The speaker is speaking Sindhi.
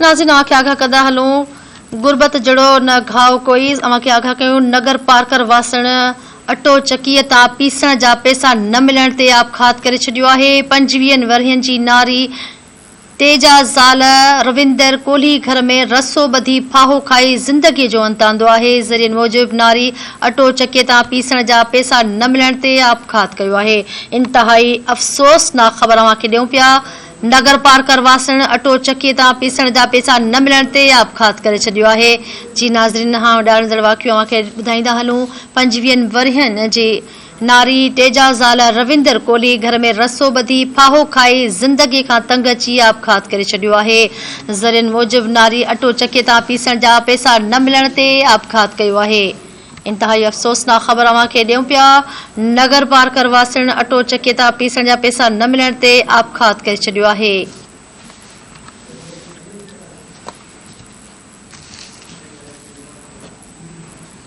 ناظرين اوهان کي آگاهه ڪندا هلون غربت جهڙو نه گهاء ڪوئي اوهان کي آگاهه ڪيون نگر پارڪر واسڻ اٽو چڪيء تان پيسڻ جا پئسا نه ملڻ تي آپگهات ڪري ڇڏيو آهي پنجويهن ورهين جي ناري تيجا زال رويندر ڪولهي گهر ۾ رسو ٻڌي ڦاهو کائي زندگيء جو انت آندو آهي ذريعن موجب ناري اٽو چڪيء تان پيسڻ جا پئسا نه ملڻ تي آپگهات ڪيو آهي انتهائي افسوسناڪ خبر اوهان کي ڏيون پيا نگر پارڪر واسڻ اٽو چڪي تان پيسڻ جا پيسا نه ملڻ تي آپگهات ڪري ڇڏيو آهي. جي ناظرين هاڻ ڏاريندڙ واقعو اوهان کي ٻڌائيندا هلون پنجويهن ورهين جي ناري ٽيجا زال رويندر ڪولهي گهر ۾ رسو ٻڌي ڦاهو کائي زندگي کان تنگ اچي آپگهات ڪري ڇڏيو آهي. ذريعن موجب ناري اٽو چڪي تان پيسڻ جا پيسا نه ملڻ تي آپگهات ڪيو آهي. انتهائي افسوسناڪ خبر اوهان کي ڏيون پيا، نگر پارڪر واسين اٽو چڪي تان پيسڻ جا پئسا نه ملڻ تي آپگهات ڪري ڇڏيو آهي.